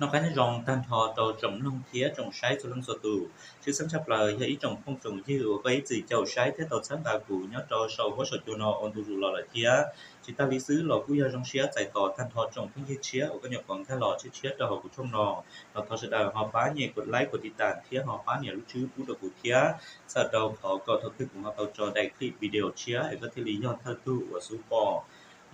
Noj qab nyob zoo tag nrho rau tsoom mloog thiab tsoom saib txhua leej txhua tus. Tshwj xeeb tshaj plaws yog ib tsoom phooj tsoom ywg uas koj ib txwm caum saib thiab tau txhawb nqa kuv nyob rau saum huab saum cua no ua ntu zus los lawm thiab. Tsis tas li xwb los kuj yog zoo siab txais tos tag nrho tsoom phooj ywg tshiab uas koj nyuam qhuav nkag los tshiab tshiab rau hauv kuv channel no, los thov sawv daws ho pab nyem kuv like kuv tiv tas thiab ho pab nias lub tswb pub rau kuv thiab, txhawm rau qhov kom thaum twg kuv ho tau tso daim clip video tshiab es koj thiaj li yog thawj tug uas xub pom.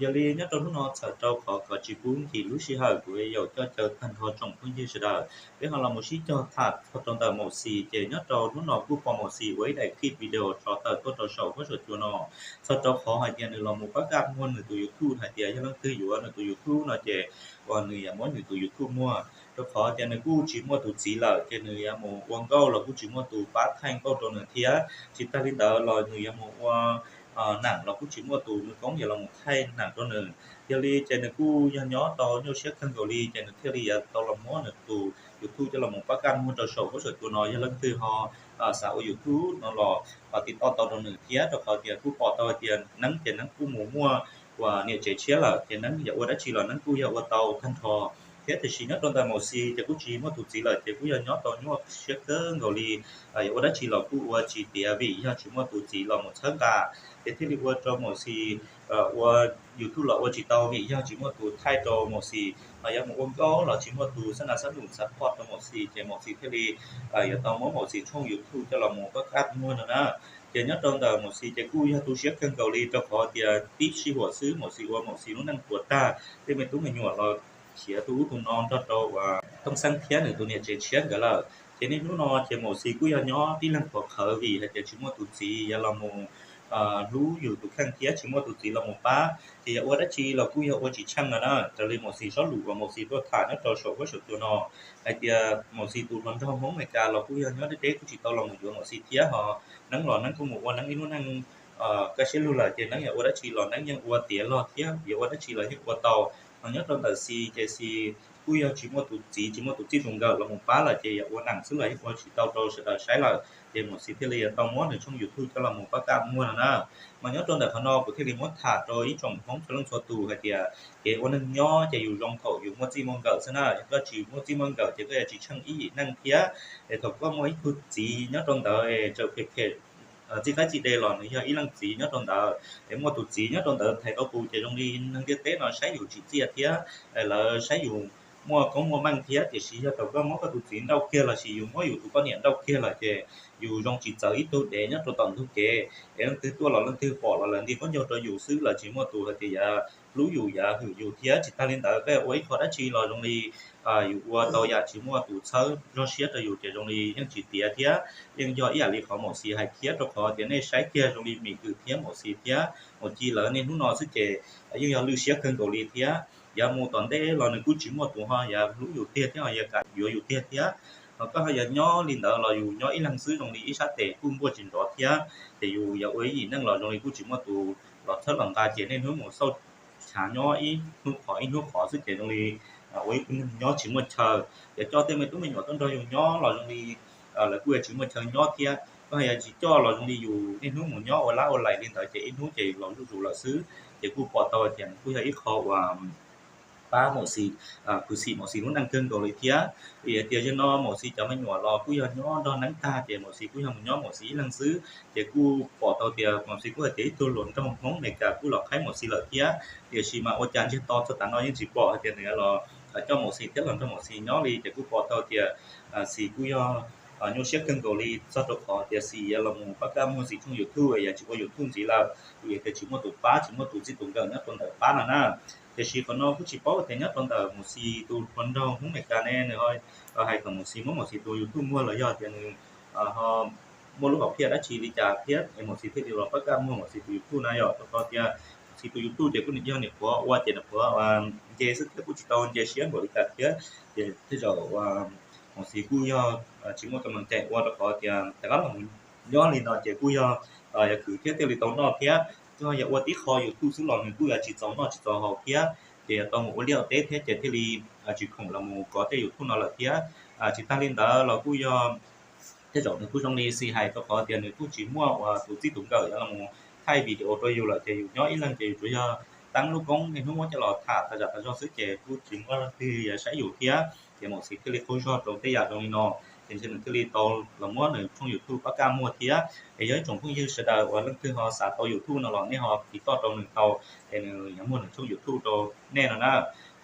Yog li nyob rau hnub no txhawm rau qhov kom tsis pub nkim lub sij hawm kuv yuav coj caw tag nrho tsoom phooj ywg sawv daws, peb ho los mus sib cog tham txog rau ntawm Maum Xis. Ces nyob rau hnub no kuj pom Maum Xis ua ib daim clip video tso tawm tuaj rau saum huab saum cua no txog rau qhov hais tias nws los mus pab kaj muag nws tus YouTube hais tias yog leej twg yuav nws tus YouTube no ces uas nws yuav muab nws tus YouTube muag, rau qhov tias nws kuj tsis muaj tus txiv lawm ces nws yuav mus ua nkauj los kuj tsis muaj tus pab thaij nkauj rau nws thiab. Tsis tas li ntawd los nws yuav mus ua nam los kuj tsis muaj tus nws koob yuav los mus thaij nam rau nws. Yog li ces nws kuj yog nyob tau nyuaj siab kawg nkaus li ces nws thiaj li yuav tau los muab nws tus YouTube coj los mus pab kaj muag rau saum huab saum cua no. Yog leej twg ho xav ua YouTube no los ho tiv toj tau rau nws thiab, rau qhov tias kuj pom tau hais tias Neeb ces Neeb kuj mus muaj uas niam tsev tshiab lawm ces Neeb yog ua dab tsi los Neeb kuj yog ua tau tag nrho thiab. Tiam sis nyob rau ntawm Maum Xis ces kuj tsis muaj tus txiv lawm ces kuj yog nyob tau nyuaj siab kawg nkaus li, yog ua dab tsi los kuj ua tsis tiav vim yog tsis muaj tus txiv los mus txhawb nqa, ces thiaj li ua rau Maum Xis ua YouTube los ua tsis tau vim yog tsis muaj tus thaij rau Maum Xis, ho yuav mus ua nkauj los tsis muaj tus xab nas xab num xav poj rau Maum Xis ces Maum Xis thiaj li yuav tau muab Maum Xis tshooj YouTube coj los mus pab kaj muag no na. Ces nyob rau ntawm Maum Xis ces kuj yog tu siab kawg nkaus li rau qhov tias tib sij huam xwb Maum Xis ua Maum Xis lub neej puas tag, tej me tub me nyuam los khiav tu ub tu no nrog rau uas Tooj Xeeb thiab nws tus niam tsev tshiab nkawd lawm. Ces niaj hnub no ces Maum Xis kuj yog nyob tib leeg qhuav qhawv vim hais tias tsis muaj tus txiv yuav los mus hlub yus tus kheej thiab tsis muaj tus txiv los mus pab, ces yog ua dab tsi los kuj yog ua tsis tsheej no na. Raws li Maum Xis zaj lus uas Maum Xis tuaj tham nyob rau saum huab saum cua no hais tias Maum Xis tus hluas nraug Hmoob Amelikas los kuj yog nyob deb deb kuj tsis tau los mus yuav Maum Xis thiab, ho Neeb los Neeb kuj mus ua Neeb ib lub neej kaj siab lug lawm ces Neeb yog ua dab tsi los Neeb yeej ua tiav log thiab, yog ua dab tsi los yeej ua tau. Ho nyob rau ntawm Xis ces Xis kuj yog tsis muaj tus txiv tsis muaj tus txij tus nkawm los mus pab lawm ces yog ua nam xwb los yeej ua tsis tau rau sawv daws saib lawm, ces Maum Xis thiaj li yuav tau muab nws tshooj YouTube coj los mus pab kaj muag no na. Mas nyob rau ntawm qhov no kuv thiaj li muab tham rau ib tsoom Hmoob txhua leej txhua tus hais tias kev ua neeg nyob ces yus zoo thaum yus muaj txij muaj nkawm xwb na, yog koj tsis muaj txij muaj nkawm ces koj yuav tsis tsheej ib yim neej thiab. Es thaum koj muaj ib tug txiv nyob rau ntawd es txawm phem phem txij qaib txij de los nws yog ib leej txiv nyob rau ntawd, es muaj tus txiv nyob rau ntawd thaiv tau tus ces zoo li neeg ntiaj teb no saib yus tsim txiaj thiab, lawv saib yus muaj koob muaj meej thiab. Tiam sis yog thaum koj muab koj tus txiv nrauj kiag lossis yus muab yus tus poj niam nrauj kiag lawm ces yus zoo tsis txawv ib tug dev nyob rau tom ntug kev, es leej twg tuaj los leej twg pom los lawv nti khaub ncaug rau yus xwb, lawv tsis muaj tus hais tias yuav hlub yus yuav hwm yus thiab. Tsis tas li ntawd koj yuav ua ib qho dab tsi los zoo li yus ua tau yam tsis muaj tus txhawb zog siab rau yus ces zoo li yeej tsis tiav thiab. Yeej yog ib yam li qhov Maum Xis hais thiab, rau qhov tias nej saib kiag zoo li Mim Kwm thiab Maum Xis thiab Maum Ci lawv niaj hnub no xwb ces yeej yog lwj siab kawg nkaus li thiab. Yav mus tom ntej los nws kuj tsis muaj tus ho yuav hlub yus tiag thiab ho yuav kam yuav yus tiag thiab. Ho koj ho yuav nyob li ntawd los yus nyob ib leeg xwb zoo li ib sab tes kuj npuaj tsis nrov thiab. Ces yus yuav ua ib yim neej los zoo li kuj tsis muaj tus los txhawb los nqa ces niaj hnub mus xauj chav nyob ib hnub qhov ib hnub qhov xwb ces zoo li ua ib tug neeg nyob tsis muaj chaw. Yuav coj tej me tub me nyuam tuaj nrog yus nyob los zoo li lawv kuj yuav tsis muaj chaw nyob thiab. Koj ho yuav tsis coj los zoo li yus niaj hnub mus nyob ua lab ua lais li ntawd ces ib hnub ces los zuj zus lawm xwb. Ces kuj pom tau tias nws kuj yog ib qho uas pab Maum Xis, khwv xim Maum Xis lub neej kawg nkaus li thiab. Vim hais tias zaum no Maum Xis cov me nyuam los kuj yog nyob nrog Neeb tag ces Maum Xis kuj yog mus nyob Maum Xis ib leeg xwb. Ces kuj pom tau tias Maum Xis kuj hais tias ib tug hluas nraug Hmoob Amelikas kuj los qhaib Maum Xis lawm thiab. Tiam sis mas ua cas ntsiag to txog tav no yeej tsis pom hais tias nws los coj Maum Xis thiab los nrog Maum Xis nyob li. Ces kuj pom tau tias Xis kuj yog nyuaj siab kawg nkaus li txog rau qhov tias Xis yuav los mus pab kaj muag Xis tshooj YouTube, yog tsis ua YouTube ntxiv lawm, vim tias tsis muaj tus pab tsis muaj tus txij tus nkawm nyob rau ntawm pab no na. Tiam sis qhov no kuj tsis paub tias nyob rau ntawm Maum Xis tus hluas nraug Hmoob Amelikas ne nws ho hais kom Maum Xis muab Maum Xis tus YouTube muag los yog tias nws ho muaj lub hom phiaj dab tsi li cas thiab es Maum Xis thiaj li los pab kaj muag Maum Xis tus YouTube na. Yog rau qhov tias Maum Xis tus YouTube ces kuj yog niam qhuav ua ces niam qhuav nce xwb thiab kuj tsis tau nce siab npaum li cas thiab. Ces tej zaum Maum Xis kuj yog tsis muaj kam mam cai ua rau qhov tias rov qab los nyob li no ces kuj yog yuav khwv thiab thiaj li tau noj thiab. Yog ua tib qho YouTube xwb los nws kuj yuav tsis txaus noj tsis txaus haus thiab, ces yuav tau mus ua liaj ua teb thiab ces thiaj li tsis khoom los mus kov tej YouTube no lawm thiab. Tsis tas li ntawd los kuj yog tej zaum nws kuj zoo li Xis hais rau qhov tias nws kuj tsis muaj uas tus txij tus nkawm yuav los thaij video rau yus lawm ces yus nyob ib leeg ces yus tsuas yog teeb lub koob niaj hnub muab coj los tham tas zam tas zog xwb ces kuj tsis muaj leej twg yuav saib yus thiab. Ces Maum Xis thiaj li qaug zog rau tej yam zoo li no, ces ntshe nws thiaj li tau los muab nws tshooj YouTube pab kaj muag thiab. Es yog ib tsoom phooj ywg sawv daws uas leej twg ho xav tau YouTube no los nej ho tiv toj rau nws tau, es nws yuav muag nws tshooj YouTube rau nej no na.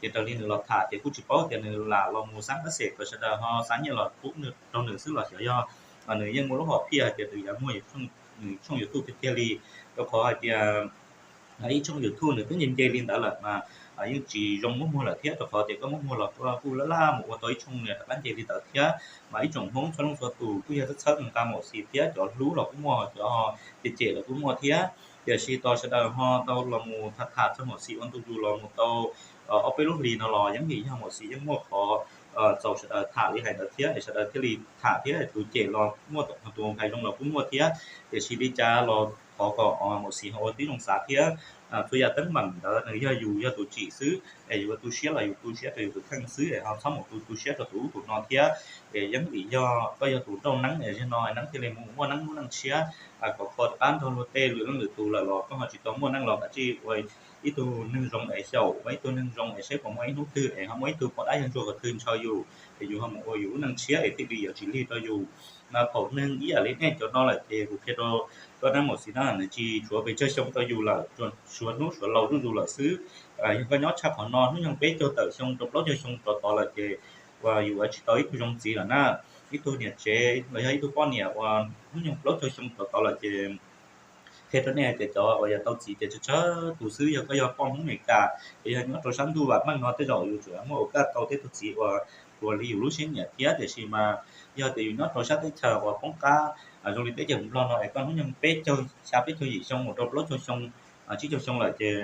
Ces raws li nws los tham ces kuj tsis paub tias nws lam los mus xav pab xes kom sawv daws ho xa nyiaj los pub rau nws xwb los xyov yog nws yeej muaj lub hom phiaj hais tias nws yuav muag nws tshooj YouTube tiag tiag li, rau qhov hais tias ib tshooj YouTube nws twb nce nce li ntawd lawm mas yeej tsis zoo muab muag lawm thiab, rau qhov tias koj muab muag los kuj laj laj mus ua tau ib tshooj nws rov qab nce li ntawd thiab. Mas ib tsoom Hmoob txhua leej txhua tus kuj yog txhawb txhawb nqa Maum Xis thiab, cov hlub los kuj muaj, cov ho cem cem los kuj muaj thiab. Tiam sis tos sawv daws ho tau los mus tham tham txog Maum Xis ua ntu zus los mus tau ob peb lub hlis no los yeej vim yog Maum Xis yeej muaj qhov txaus sawv daws tham li hais ntawd thiab es sawv daws thiaj li tham thiab, tus cem los muaj, tus hais zoo los kuj muaj thiab. Tiam sis li cas los thov kom Maum Xis ho ua tib zoo xav thiab. Txhua yam teeb meem ntawd nws yog yus yog tus tsim xwb es yus ua tu siab los yus tu siab rau yus tus kheej xwb es ho txhob mus tu tu siab rau tus ub tus no thiab. Es yeej vim yog koj yog tus nrauj neeb es zaum no neeb thiaj li mus muaj neeb lub neej tshiab kom kho rov qab nrog luag tej lwm leej lwm tus lawm los koj ho tsis tau muaj neej los kav tsij ua ib tug neeg zoo es xyaum ua ib tug neeg zoo es saib puas muaj ib hnub twg es ho muaj ib tug poj dab yog ntsuag qhov twg ntshaw yus es yus ho mus ua yus lub neej tshiab es thiaj li yuav tsis lig rau yus. Mas thaum neeg ib yam li nej cov no lawm ces kuv qhia rau koj, neeb Maum Xis na nws tsis tshuav pes tsawg xyoo rau yus lawm, suav hnub suav laus zuj zus lawm xwb. Yog koj nyob tshaj qhov no hnub nyoog peb caug tawm xyoo rau plaub caug xyoo rov tod lawm ces uas yus yuav tsis tau ib tug zoo txiv lawm na. Ib tug niam tsev los yog ib tug poj niam uas hnub nyoog plaub caug xyoo rov tod lawm ces qhia rau nej hais tias cov uas yuav tau txiv ces tsawg tsawg tus xwb. Yog koj yog poj Hmoob Amelikas es yog nyob rau sab ntuj vam meej no tej zaum yus tseem muaj ua kaj tau tej tug txiv uas hluas li yus lub siab nyiam thiab. Tiam sis mas yog tias yus nyob rau sab teb chaws uas poob qab zoo li teb chaws Nplog no es koj hnub nyoog peb caug, xya peb caug yim xyoo mus rau plaub caug xyoo, tsib caug xyoo lawm ces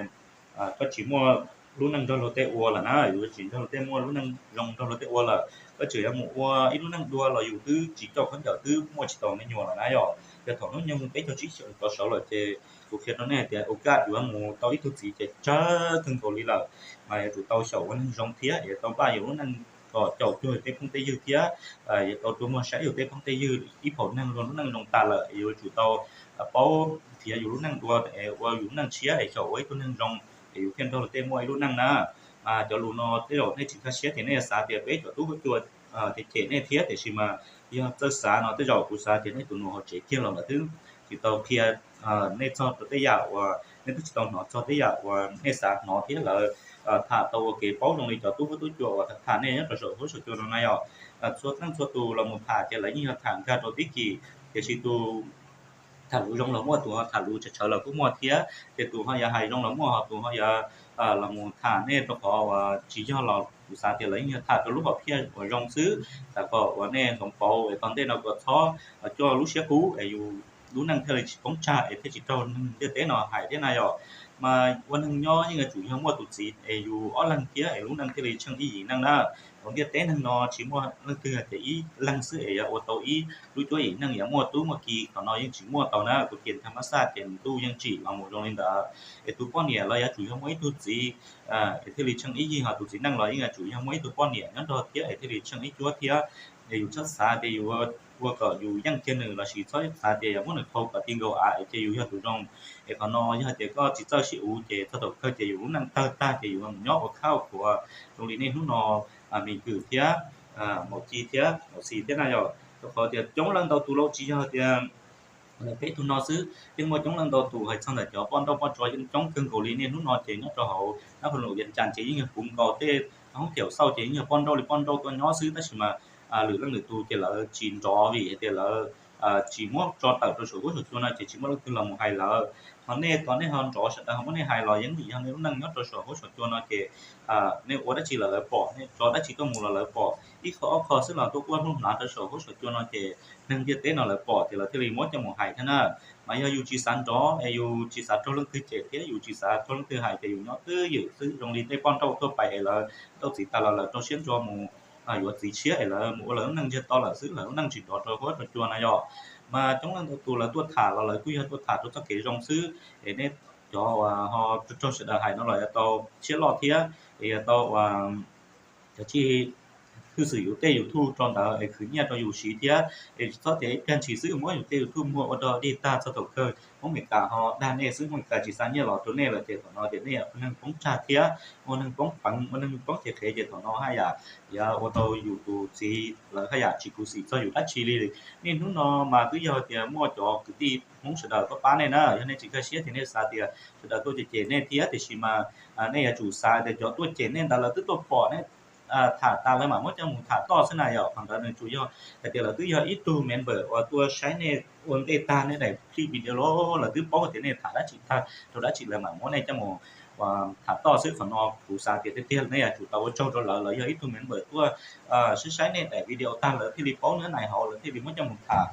koj tsis muaj lub neej nrog luag tej ua lawm na, yus tsis nrog luag tej muaj lub neej zoo nrog luag tej ua lawm, koj tseem yuav mus ua ib lub neej dua los yus twb tsis coj khaub ncaws twb muaj tsis tau me nyuam lawm na yom. Yog thaum hnub nyoog peb caug tsib xyoo rov sawv lawm ces kuv qhia rau nej tias ua kaj yuav mus tau ib tug txiv ces tsawg kawg nkaus li lawm. Mas yuav tsum tau xyaum ua neeg zoo thiab yuav tau npaj yus lub neej kom caum cuag tej phooj tej ywg thiab yuav tau rua muag saib yus tej phooj tej ywg ib phaum neeg luag lub neej zoo tas lawm yuav tsum tau paub nrhiav yus lub neej dua es ua yus lub neej tshiab es xyaum ua ib tug neeg zoo es yus thiaj nrog luag tej muaj ib lub neej na. Mas cov lus no tej zaum nej tsis nkag siab ces nej xav tias peb cov tub huab cua cem cem nej thiab, tiam sis mas yog txawj xav no tej zaum kuv xav tias nej tus nus hauv tsev kiag los lawm twb tsis tau qhia nej txog rau tej yam uas nej twb tsis tau hnov txog tej yam uas nej xav hnov thiab lawv tham tau ua kev paub zoo li cov tub huab tub cua uas tham nej nyob rau saum huab saum cua no na yom. Txhua leej txhua tus los mus tham ces lawv yeej yog tham nkag rau tib kis, tiam sis tus tham lus zoo los muaj, tus ho tham lus tshawv tshawv los kuj muaj thiab. Ces tus ho yuav hais zoo los muaj, ho tus ho yuav los mus tham nej rau qhov uas tsis yog los kuv xav tias lawv yeej yog tham rau lub hom phiaj uas zoo xwb, tham kom uas nej hloov pauv es tog ntej no kom txhob coj lub siab kub es yus lub neej thiaj li tsis poob tsag es thiaj tsis raug neeg ntiaj teb no hais thiab na yom. Mas ua neeg nyob yeej yuav tsum yog muaj tus txiv es yus ob leeg thiab es lub neej thiaj li tsheej ib yim neej na. Hauv ntiaj teb neeg no tsis muaj leej twg hais tias ib leeg xwb es yuav ua tau ib lub cuab yim neej, yuav muaj tub muaj ki, qhov no yeej tsis muaj tau na. Kuv tias thaj mab xaj ces ntuj yeej tsim los mus zoo li ntawd. Es tus poj niam los yuav tsum yog muaj ib tug txiv es thiaj li tsheej ib yig, ho tus txiv neej los yeej yuav tsum yog muaj ib tug poj niam nyob nrog thiab es thiaj li tsheej ib cuab thiab. Es yus txhob xav tias yus ua kom yus yeej kiag nws lossis txhob xav tias yuav muab nws qhau kom ti nkaus av es cia yus yog tus zoo. Es qhov no yog hais tias koj tsis txawj sib uv ces txog thaum kawg ces yus lub neej tawg tag ces yus mus nyob ua khab ua khuav zoo li nej hnub no, Mim Kwm thiab Maum Ci thiab Maum Xis thiab na yom. Rau qhov tias coob leej ntau tus los tsis yog tias peb tug no xwb, yeej muaj coob leej ntau tus hais txog ntawm cov poj nrauj poj tsuag yeej coob kawg nkaus li nej hnub no ces nyob rau hauv nab pha lus Vias Cas ces yeej yog puv nkaus tej hoob thiaum xauj ces yeej yog poj nrauj li poj nrauj tuaj nyob xwb, tab sis mas lwm leej lwm tus ces lawv tsis nrov vim hais tias lawv tsis muab tso tawm rau saum huab saum cua no ces tsis muaj leej twg los mus hais lawv. Ho nej tos nej ho nrov sawv daws ho muab nej hais los yeej vim yog nej lub neej nyob rau saum huab saum cua no ces nej ua dab tsi los lawv pom, nej tso dab tsi tuaj mus los lawv pom. Ib qho ob qho xwb los tuaj quaj hlub hnav rau saum huab saum cua no ces neeg ntiaj teb no lawv pom ces lawv thiaj li muab coj mus hais thiab na. Mas yog yus tsis xav nrov es yus tsis xav raug leej twg cem thiab yus tsis xav raug leej twg hais ces yus nyob twj ywm xwb zoo li tej poj nrauj tuaj pais es lawv nrauj txiv tas los lawv rau siab ntso mus yuav txiv tshiab es lawv mus ua lawv lub neej ntsiag to lawm xwb, lawv lub neej tsis nrov rau huab rau cua na yom. Mas coob leej ntau tus lawv tuaj tham los lawv kuj yog tuaj tham rau txoj kev zoo xwb. Es nej cov uas ho raug sawv daws hais no los yuav tau siab loj thiab es yuav tau uas cov tsis hwj xwm yus tej YouTube rau ntawd es khwv nyiaj rau yus siv thiab. Es txhob tias ib pliag ntshis xwb muab yus tej YouTube muag ua dog dig tag txog thaum kawg Hmoob Amelikas ho dag nej xwb, Hmoob Amelikas tsis xa nyiaj los rau nej lawm ces thaum no ces nej ua neeg poob tsag thiab, ua neeg poob peev, ua neeg poob cev qhev ces thaum no haj yam yuav ua tau yus tus txiv lawv haj yam tsis khuv xim txog yus dab tsi li. Niaj hnub no mas twb yog tias muaj cov kwv tij Hmoob sawv daws tuaj pab nej na, yog nej tsis nkag siab ces nej xav tias sawv daws tuaj cem cem nej thiab, tiam sis mas nej yuav tsum xav tias cov tuaj cem nej ntawd lawv twb tuaj pom nej tham tas lawv mam muab coj mus tham toj xwb na yom. Qhov ntawd nws tsuas yog hais tias lawv twb yog ib tug member uas tuaj saib nej ua ntej tag nej daim clip video los lawv twb paub tias nej tham dab tsi tag rau dab tsi lawv mam muab nej coj mus tham toj xwb. Qhov no kuv xav tias tiag tiag nej yuav tsum tau ua tsaug rau lawv, lawv yog ib tug member tuaj saib saib nej daim video tag lawv thiaj li paub nab nais hauv lawv thiaj li muab coj mus tham.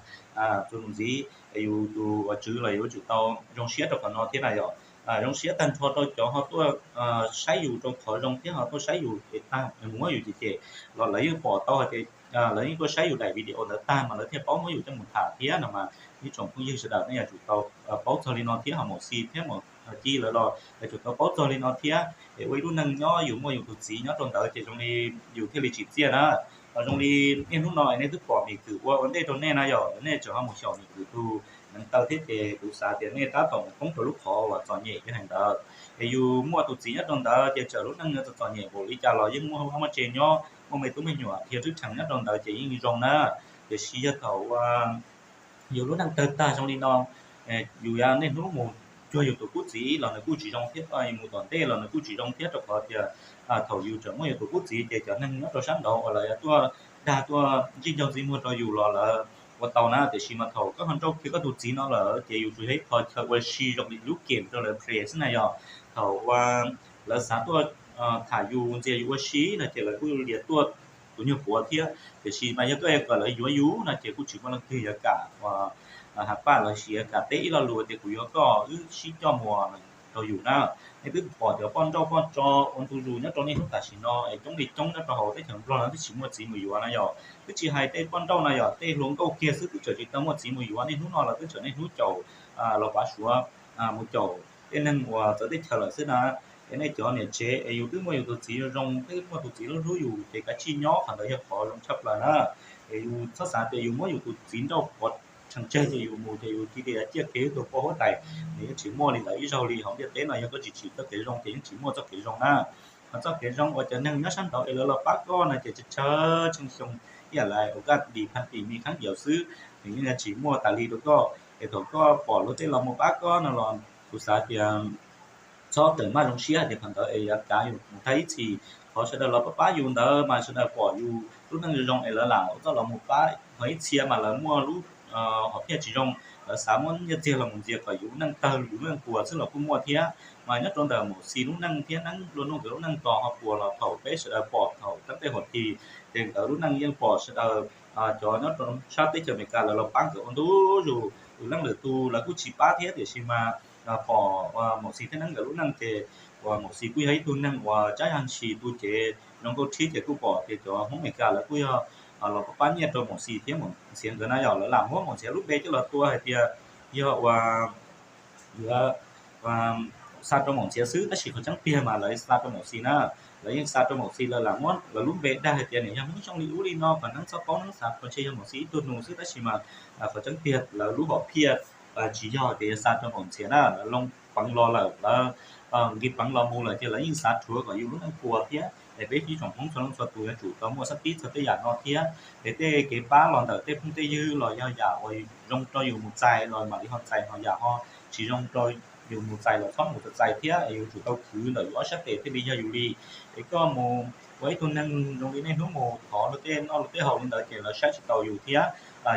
Txuas ntxiv yus tus ua tswv los yuav tsum tau zoo siab rau qhov no thiab na yom. Zoo siab tag nrho rau cov ho tuaj saib yus rau qhov zoo thiab ho tuaj saib yus es tag mus muab yus cem cem los lawv yeej pom tau hais tias lawv yeej tuaj saib yus daim video ntawd tag mas lawv thiaj paub muab yus coj mus tham thiab no mas ib tsoom phooj ywg sawv daws nej yuav tsum tau paub txog li no thiab ho Maum Xis thiab Maum Ci lawv los yuav tsum tau paub txog li no thiab. Es ua ib lub neej nyob yus muaj yus tus txiv nyob rau ntawd ces zoo li yus thiaj li tsim txiaj na. Ho zoo li niaj hnub no es nej twb pom Mim Kwm ua ua ntej rau nej na yom, nej tseem ho mus xyaum Mim Kwm tus neev taw thiab ces kuv xav tias nej tab tom mus poob rau lub qhov uas txom nyem li hais ntawd. Es yus muaj tus txiv nyob rau ntawd ces txawm lub neej yuav txom txom nyem npaum li cas los yeej muaj vaj muaj tsev nyob, muaj me tub me nyuam dhia rwb rhees nyob rau ntawd ces yeej zoo na. Tiam sis yog thaum uas yus lub neej tawg tag zoo li no, yus niaj hnub mus cuag yus tus qub txiv los nws kuj tsis zoo thiab, yus mus tom ntej los nws kuj tsis zoo thiab, rau qhov tias thaum yus tseem muaj yus tus qub txiv ces cov neeg nyob rau sab nraud uas lawv yuav tuaj dag tuaj ntsij ncaug ntxiv muag rau yus los lawv ua tau na. Tiam sis mas thaum koj ho nrauj kiag koj tus txiv no lawm ces yus tsuas yog ib qho chaw ua si zoo li lub game rau lawv play xwb na yom. Thaum uas lawv xav tuaj tham yus ntxias yus ua si no ces lawv kuj lias tuaj tus nyuag puav thiab. Tiam sis mas yog koj kom lawv yuav yus no ces kuj tsis muaj leej twg yuav kam uas has paj los sis yuav kam teb ib lo lus tias kuv yuav koj, wb sib coj mus rau yus na. Nej twb pom cov poj nrauj poj tso ua ntu zus nyob rau niaj hnub tam sim no es coob li coob nyob rau hauv teb chaws Nplog no twb tsis muaj txiv mus yuav na yom. Twb tsis hais tej poj nrauj no yom, tej hluas nkauj kiag xwb twb tseem tsis tau muaj txiv mus yuav. Niaj hnub no los twb tseem niaj hnub caum los pav suav mus caum tej neeg uas txawv teb chaws lawm xwb na. Es nej cov niam tsev es yus twb muaj yus tus txiv zoo zoo, twb muaj tus txiv hlub hlub yus ces kav tsij nyob, qhov ntawd yog qhov zoo tshaj plaws na. Es yus txhob xav tias yus muab yus tus txiv nrauj pov rhees tseg ces yus mus ces yus cia li ciaj kev tus poj huab tais. Nws yeej tsis muaj li ntawd ib zaug li. Hauv ntiaj teb no yog koj tsis tsim txoj kev zoo ces yeej tsis muaj txoj kev zoo na. Ho txoj kev zoo uas cov neeg nyob sab nraud es lawv los pab koj no ces tsawg tsawg tsheej xyoo ib yam li ua kaj dis phaj tim me khaub ncaws xwb, nws yeej tsis muaj tas li rau koj. Es thaum koj pom luag tej los mus pab koj no los kuv xav tias txhob tawm maj zoo siab hais tias qhov ntawd es yuav kav yus mus tag ib txhis. Qhov sawv daws los pab pab yus ntawd mas sawv daws pom yus lub neej zoo zoo es lawv lam txoj los mus pab. Ho ib txhia mas lawv muaj lub hom phiaj tsis zoo, lawv xav muab nyiaj txiag los mus ntxias kom yus neej tawg yus neej puas xwb los kuj muaj thiab. Mas nyob rau ntawm Maum Xis lub neej thiab Neeb Lua Nuj nkawd lub neej tos ho puas los thaum peb sawv daws pom thaum tab tej hom tis ces nkawd lub neej yeej pom sawv daws cov nyob rau sab teb chaws Amelikas lawv los pab nkawd ua ntu zus, lwm leej lwm tus lawv kuj tsis pab thiab. Tiam sis mas pom Maum Xis thiab Neeb nkawd lub neej ces uas Maum Xis kuj yog ib tug neeg uas tsab yag ntshis tu cev zoo nkauj thiab ces kuj pom tias cov Hmoob Amelikas lawv kuj yog los pab nyiaj rau Maum Xis thiab Maum Ntxhiav nkawd na yom. Lawv lam muab Maum Ntxhiav lub npe coj los tua hais tias yog uas yuav xa rau Maum Ntxhiav xwb, tab sis qhov tseeb tiag mas lawv xa rau Maum Xis na. Lawv yeej xa rau Maum Xis, lawv lam muab lawv lub npe dag hais tias nws yog Hmoob zoo li ub li no, kom Neeb txhob paub, Neeb xav qhov ntshe yog Maum Xis ib tug nus xwb, tab sis mas qhov tseeb tiag lawv lub hom phiaj tsis yog tias yuav xa rau Maum Ntxhiav na. Lawv loo peev los lawm, lawv nqis peev los mus lawm ces lawv yeej xav rhuav kom yus lub neej puas thiab. Es peb ib tsoom Hmoob txhua leej txhua tus yuav tsum tau muaj sab tiv txog tej yam no thiab. Es tej kev pab los ntawm tej phooj tej ywg los yog yam uas zoo rau yus mus txais los mam li ho txais, ho yam ho tsis zoo rau yus mus txais los txhob mus txais thiab. Es yuav tsum tau khwv ntawm yus ob sab tes thiaj li yog yus li. Es koj mus ua ib tug neeg zoo li niaj hnub mus thov luag tej noj luag tej haus li ntawd ces lawv saib tsis taus yus thiab.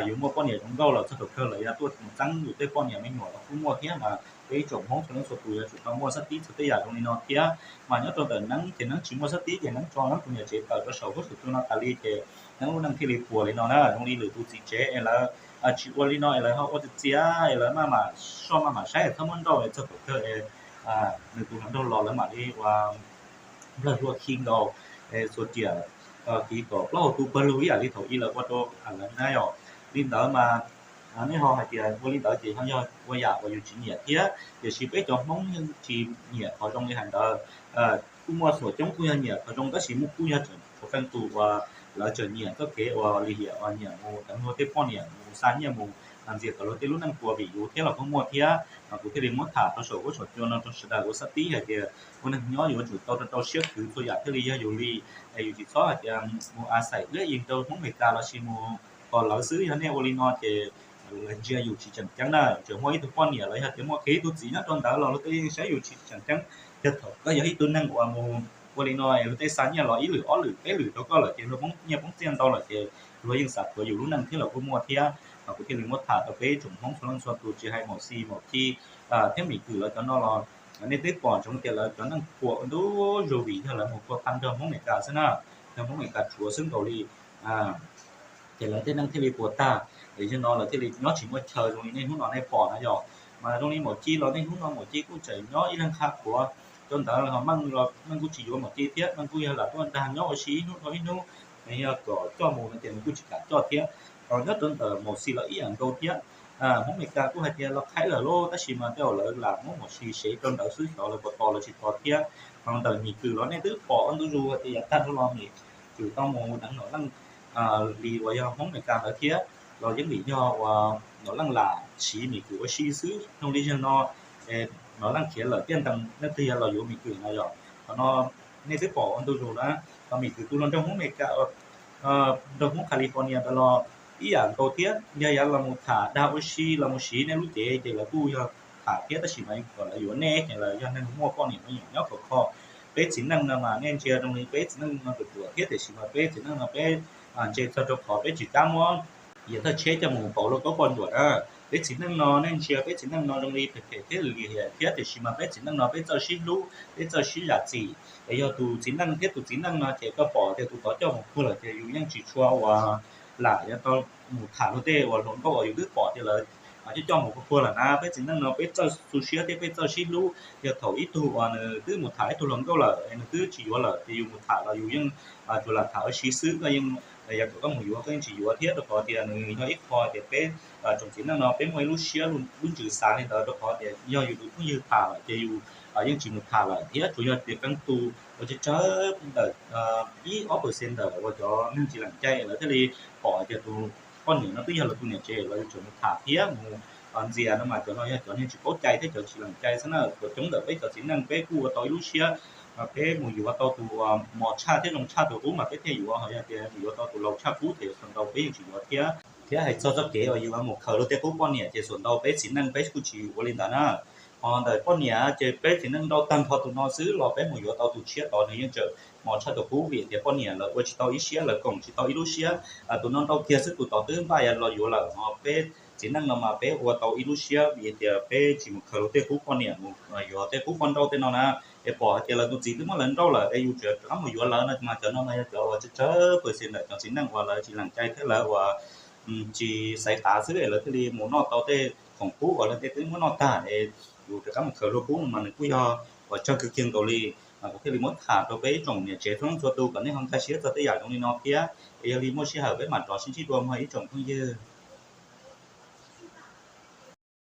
Yus muaj poj niam zoo nkauj los txog thaum kawg lawv yuav tuaj mus txeeb yus tej poj niam me nyuam los kuj muaj thiab mas. Peb ib tsoom Hmoob txhua leej txhua tus yuav tsum tau muaj sab tiv txog tej yam zoo li no thiab. Mas nyob rau ntawm Neeb ces Neeb tsis muaj sab tiv ces Neeb tso Neeb tus niam tsev tawm rau saum huab saum cua no tas li ces Neeb lub neej thiaj li puas li no na. Zoo li lwm tus txiv tsev es lawv tsis ua li no es lawv ho ua txias txias es lawv maj mam soj maj mam saib txhob muab nrauj es txog thaum kawg es nws tus hluas nraug los lawv mam li ua nplawg hlua khi nkaus es txhua riam kiv kom plaub hau tu pawg lug ib yam li thaum i lawv ua rau lawv na yom. Li ntawd mas nej ho hais tias ua li ntawd ces ho yog ua yam uas yus tsis nyiam thiab. Tiam sis peb cov Hmoob yeej tsis nyiam qhov zoo li hais ntawd. Kuj muaj xuam coob kuj yog nyiam qhov zoo tab sis muaj kuj yog tseem tshuav qee tus uas lawv tseem nyiam txoj kev uas lim hiam uas nyiam mus deev luag tej poj niam mus xa nyiaj mus ntxias kom luag tej lub neej puas vim yus thiab los kuj muaj thiab. Kuv thiaj li muab tham rau saum huab saum cua no rau sawv daws ua xab tib hais tias ua neeg nyob yuav tsum tau rau rau siab khwv txhua yam thiaj li yog yus li. Yus tsis txhob hais tias mus a xaim liab yees rau Hmoob Amelikas los sis mus tos lawv xwb, yog nej ua li no ces lawv ntsia yus tsis tseem ceeb na. Tseem muaj ib tug poj niam los yog tias muaj qee ib tug txiv nyob rau ntawd los luag tej yeej saib yus tsis tseem ceeb. Yog thaum koj yog ib tug neeg uas mus ua li no luag tej xa nyiaj los ib lwm ob lwm peb lwm rau koj lawm ces luag poob nyiaj poob txiaj ntau lawm ces luag yeej xav tuav yus lub neej thiab los kuj muaj thiab. Kuv thiaj li muab tham rau peb tsoom Hmoob txhua leej txhua tus tsis hais Maum Xis Maum Ci thiab Mim Kwm lawv cov no los nej twb pom ntsoov tias lawv cov neej puas ua ntu zus vim yog lawv mus pua phaj nrog Hmoob Amelikas xwb na, nrog Hmoob Amelikas rhuav xwb nkaus li. Ces lawv tej neej thiaj li puas tag, yog no lawv thiaj li nyob tsis muaj chaw zoo li nej hnub no nej pom na yom. Mas zoo li Maum Ci los nej hnub no Maum Ci kuj tseem nyob ib leeg qha qhuav rau ntawd, Meej los Meej kuj tsis yuav Maum Ci thiab, Meej kuj yog lam tuaj dag nyob ua si ib hnub dhau ib hnub, yog kom coj mus no ces nws kuj tsis kam coj thiab. Nyob rau ntawm Maum Xis los ib yam nkaus thiab. Hmoob Amelikas kuj hais tias los qhaib lawm lauj, tab sis mas tej zaum lawv lam muab Maum Xis sev rau ntawd xwb, xyov lawv puas tos los tsis tos thiab. Ho ntawm Mim Kwm los nej twb pom ua ntu zus tias yav tag dhau los Mim Kwm tau mus deev Nom Leej li uas yog Hmoob Amelikas ntawd thiab, los yeej vim yog uas Nom Leej lam siv Mim Kwm ua si xwb. Zoo li zaum no Nom Leej khiav lawm tiaj ntees leej twg yog los yuav Mim Kwm no yom. Qhov no nej twb pom ua ntu zus na, ho Mim Kwm tus los nrog Hmoob Amelikas, nrog Hmoob California ntawd los ib yam nkaus thiab, yog yav los mus tham dag ua si los mus siv nej lub cev ces lawv kuj yog tham thiab, tab sis mas kom lawv yuav nej ces lawv yog neeg muaj poj niam me nyuam nyob khov kho. Peb txiv neej no mas nej ntsia zoo li peb txiv neej no ruam ruam thiab, tiam sis mas peb txiv neej no peb ntse txog rau qhov peb tsis kam muab yav thawj tsheb coj mus pauv lauj kaub poj ntsuam na. Peb txiv neej no nej ntsia peb txiv neej no zoo li phem phem thiab lim hiam thiab, tiam sis mas peb txiv neej no peb txawj sib hlub, peb txawj sib zam txim. Es yog tus txiv neej thiab tus txiv neej no ces koj pom tias tus tod coj mus puag lawm ces yus yeej tsis tshua uas lam yuav tau mus tham luag tej uas hluas nkauj uas yus twb pom tias lawv coj coj mus puag puag lawm na. Peb txiv neej no peb txawj tu siab thiab peb txawj sib hlub. Yog thaum ib tug uas nws twb mus tham ib tug hluas nkauj lawm es nws twb tsis yuav lawm ces yus mus tham los yus yeej tsuas lam tham ua si xwb, koj yeej, yog kom koj mus yuav koj yeej tsis yuav thiab, rau qhov tias nws yog ib qho tias peb tsoom txiv neej no peb muaj ib lub siab lub ntsws xav li ntawd, rau qhov tias yog yus tus phooj ywg tham lawm ces yus yeej tsis mus tham lawm thiab. Tsuas yog tias qee tus uas tsawg tsawg ntawm ib ob percent ntawm uas cov neeg tsis lees cai lawv thiaj li pom tias tus poj niam no twb yog lawv tus niam tsev los yus tseem mus tham thiab mus ntxias no mas cov no yog cov neeg tsis paub cai thiab cov tsis lees cai xwb na. Cov coob ntawm peb cov txiv neej peb kuj ua tau ib lub siab, peb mus yuav tau tus mos tshaj thiab zoo tshaj tus qub mas peb thiaj yuav, ho yog tias mus yuav tau tus laus tshaj qub ces yuav txog ntau peb yeej tsis yuav thiab. Thiab hais txog txoj kev uas yus mus khaws luag tej qub poj niam ces xuas ntau peb txiv neej peb kuj tsis ua li ntawd na. Ho ntawm poj niam ces peb txiv neej nrauj tag nrho tus no xwb los peb mus yuav tau tus tshiab tod nws yeej tseem mos tshaj tus qub vim tias poj niam lawv ua tsis tau ib siab, lawv koom tsis tau ib lub siab. Tus no nrauj kiag xwb tus tod twb npaj los yuav lawm, ho peb txiv neej no mas peb ua tau ib lub siab vim tias peb tsis mus khaws luag tej qub poj niam mus yuav tej qub poj nrauj tej no na. Es pom hais tias lawv tus txiv twb muab lawv nrauj lawm es yus tseem rov qab mus yuav lawv no mas cov no mas yog cov uas tsawg tsawg percent ntawm cov txiv neej uas lawv tsis lees cai thiab lawv uas tsis xaiv tav xwb es lawv thiaj li mus noj tau tej khoom qub uas lawv tej twb muab noj tag es yus rov qab mus khaws luag qub no mas nws kuj yog uas tsawg kawg kiag nkaus li. Kuv thiaj li muab tham rau peb ib tsoom niam tsev txhua leej txhua tus kom nej ho nkag siab txog tej yam zoo li no thiab. Es yog li muaj sij hawm peb mam rov sib ntsib dua mog ib tsoom phooj ywg.